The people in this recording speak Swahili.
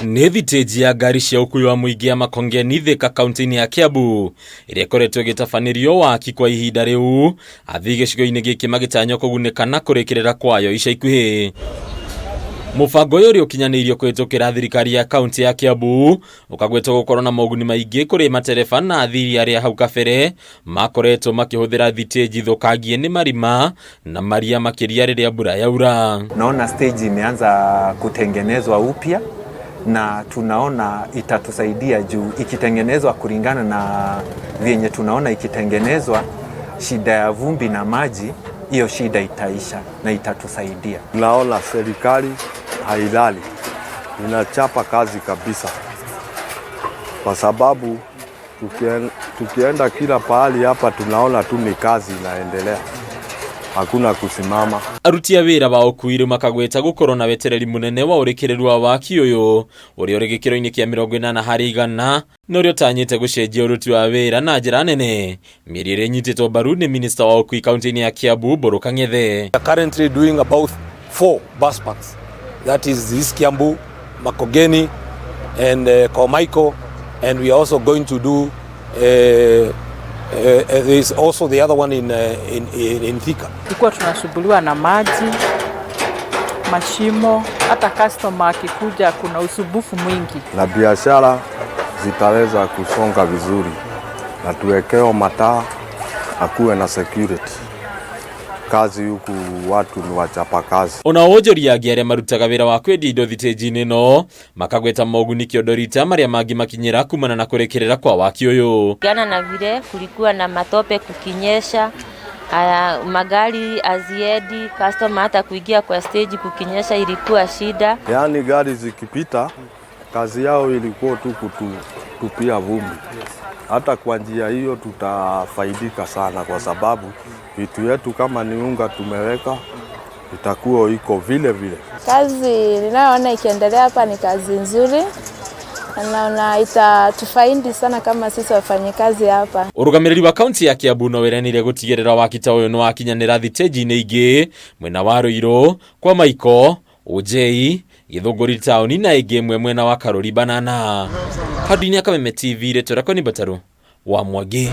Nĩ thitĩnji ya ngari cia ũkui wa mũingĩ ya Makongeni Thika kaunti-inĩ ya Kiambu ĩrĩa ĩkoretwo ĩgĩtabanĩrio waki kwa ihinda rĩu, athii gĩcigo-inĩ gĩkĩ magĩtanywo kũgunĩka na kũrĩkĩrĩra kwayo ica ikuhĩ. Mũbango ũyũ ũrĩa ũkinyanĩirio kũhĩtũkĩra thirikari ya kaunti ya Kiambu ũkagwetwo gũkorwo na moguni maingĩ kũrĩ matereba na athii arĩa hau kabere makoretwo makĩhũthĩra thitĩnji thũkangie nĩ marima na maria makĩria rĩrĩa mbura yaura. Naona stage imeanza kutengenezwa upya na tunaona itatusaidia juu ikitengenezwa kulingana na vyenye tunaona ikitengenezwa, shida ya vumbi na maji, hiyo shida itaisha na itatusaidia. Naona serikali hailali, inachapa kazi kabisa, kwa sababu tukienda kila pahali hapa tunaona tu ni kazi inaendelea, hakuna kusimama. Aruti a wĩra wa ũkuui rĩu makagweta gũkorwo na wetereri mũnene wa ũrĩkĩrĩru wa waki ũyũ ũrĩa ũrĩ gĩkĩro-inĩ kĩa 80% na ũrĩa ũtanyĩte gũcenjia ũruti wa wĩra na njĩra nene. Mĩario ĩrĩa ĩnyitĩtwo mbaru nĩ minista wa ũkuui kaunti-inĩ ya Kiambu Mbũrũ Kang'ethe. We are currently doing about 4 bus parks. That is this Kiambu, Makongeni and Komaiko, and we are also going to do there is also the other one in Thika. Tulikuwa tunasumbuliwa na maji, mashimo, hata customer akikuja kuna usumbufu mwingi. Na biashara zitaweza kusonga vizuri na tuwekewe mataa na kuwe na security. Kazi huku watu ni wachapa kazi. Ona wonjoria angĩ arĩa marutaga wĩra wa kwendia indo thitĩnji-inĩ ĩno makagweta moguni kĩondo rita marĩa mangĩmakinyĩra kumana na kũrĩkĩrĩra kwa waki ũyũ. Kulingana na vile kulikuwa na matope kukinyesha, haya magari haziendi, customer hata kuingia kwa stage kukinyesha ilikuwa shida. Yaani gari zikipita kazi yao ilikuwa tu kutupia vumbi. Hata kwa njia hiyo tutafaidika sana, kwa sababu vitu yetu kama ni unga tumeweka itakuwa iko vile vile. Kazi ninayoona ikiendelea hapa ni kazi nzuri na naona itatufaidi sana kama sisi wafanyikazi hapa. Ũrũgamĩrĩri wa kaunti ya Kiambu no wĩranĩire gũtigĩrĩra waki ta ũyũ nĩ wakinyanĩra thitĩnji-inĩ ingĩ mwena wa Ruiru, kwa Maiko, Ũnjei, Gĩthũngũri taũni na ĩngĩ ĩmwe mwena wa Karũri Banana. Handũ-inĩ ya Kameme TV, rĩtwa rĩakwa nĩ Mbataru wa Mwangi.